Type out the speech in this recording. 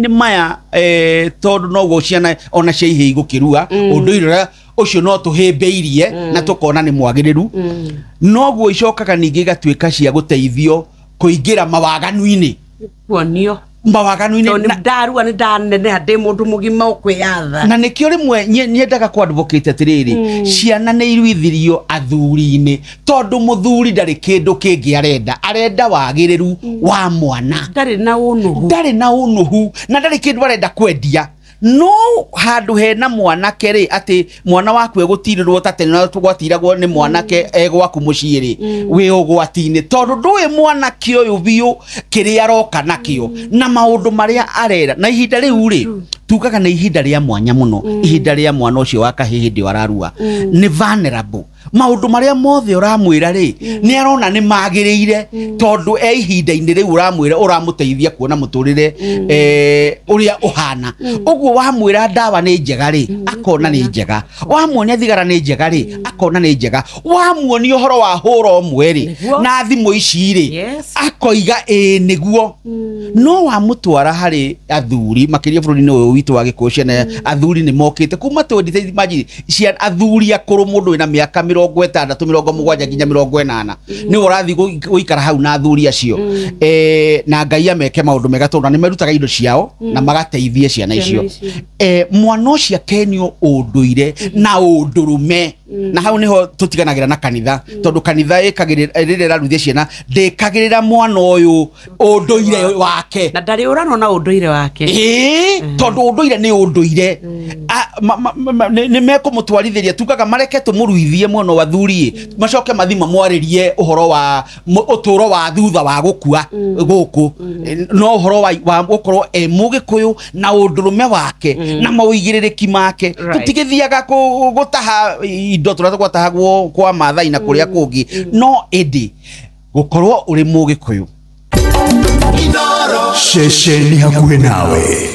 Nĩ maya tondũ noguo ciana ona cia ihĩĩ igũkĩrua ũndũire ũrĩa ũcio no tũhĩmbĩirie na tũkona nĩ mwagĩrĩru, noguo icokaga ningĩ igatuĩka cia gũteithio kũingĩra mawaganu-inĩ. Kuonio. Mawaganu-inĩ. Tondũ nĩ ndarua, nĩ ndaneneha, ndĩ mũndũ mũgima ũkwĩyatha. Na nĩkĩo rĩmwe nyendaga kũ advocate atĩrĩrĩ, ciana nĩ iruithirio athuri-inĩ, tondũ mũthuri ndarĩ kĩndũ kĩngĩ arenda, arenda wagĩrĩru wa mwana. Ndarĩ na ũnũhu. Ndarĩ na ũnũhu na ndarĩ kĩndũ arenda kwendia, no handũ hena mwanake rĩ, atĩ mwana waku egũtirĩrwo ta tene gwatiragwo nĩ mwanake egwaku mũciĩ rĩ, wĩ ũgwati-inĩ, tondũ ndũĩ mwanake ũyũ biũ kĩrĩa aroka nakĩo na maũndũ marĩa arera. Na ihinda rĩu rĩ, tugaga nĩ ihinda rĩa mwanya mũno, ihinda rĩa mwana ũcio wa kahĩĩ hĩndĩ ĩyo ararua nĩ vulnerable. Maũndũ marĩa mothe ũramwĩra rĩ, nĩ arona nĩ magĩrĩire, tondũ e ihinda-inĩ rĩu ũramwĩra ũramũteithia kuona mũtũrĩre ũrĩa ũhana. Ũguo wamwĩra ndawa nĩ njega rĩ, akona nĩ njega. Wamuonia thigara nĩ njega rĩ, akona nĩ njega. Wamuonia ũhoro wa hũra ũmwe rĩ na thimũ ici rĩ, akoiga ĩĩ nĩguo. No wamũtwara harĩ athuri, makĩria bũrũri-inĩ ũyũ witũ wa Gĩkũyũ, ciana athuri nĩ mokĩte kuma 20, imagine cia athuri akũrũ, mũndũ wĩna mĩaka 60, 70 nginya 80 nĩwe ũrathiĩ gũikara hau na athuri acio. Na Ngai ameke maũndũ mega, tondũ nĩ merutaga indo ciao na magateithie ciana icio. Mwana ũcio akenio ũndũire na ũndũrũme, na hau niho tũtiganagĩra na kanitha, tondũ kanitha ĩkagĩrĩra rĩrĩa ĩraruithia ciana ndĩkagĩrĩra mwana ũyũ ũndũire wake. Na ndarĩ ũranwo na ũndũire wake. Ĩĩ, tondũ ũndũire nĩ ũndũire. Nĩ mekũmũtwarithĩria, tugaga mareke tũmũruithie mwena wa athuri, macoke mathi mamwarĩrie ũhoro wa ũtũũro wa thutha wa gũkua gũkũ, no ũhoro wa gũkorwo e mũgĩkũyũ na ũndũrũme wake na maũigĩrĩrĩki make. Tũtigĩthiaga gũtaha indo tũrĩa gwatahagwo kwa Mathai na kũrĩa kũngĩ, no ĩndĩ gũkorwo ũrĩ mũgĩkũyũ. Ceceni hakuhĩ nawe.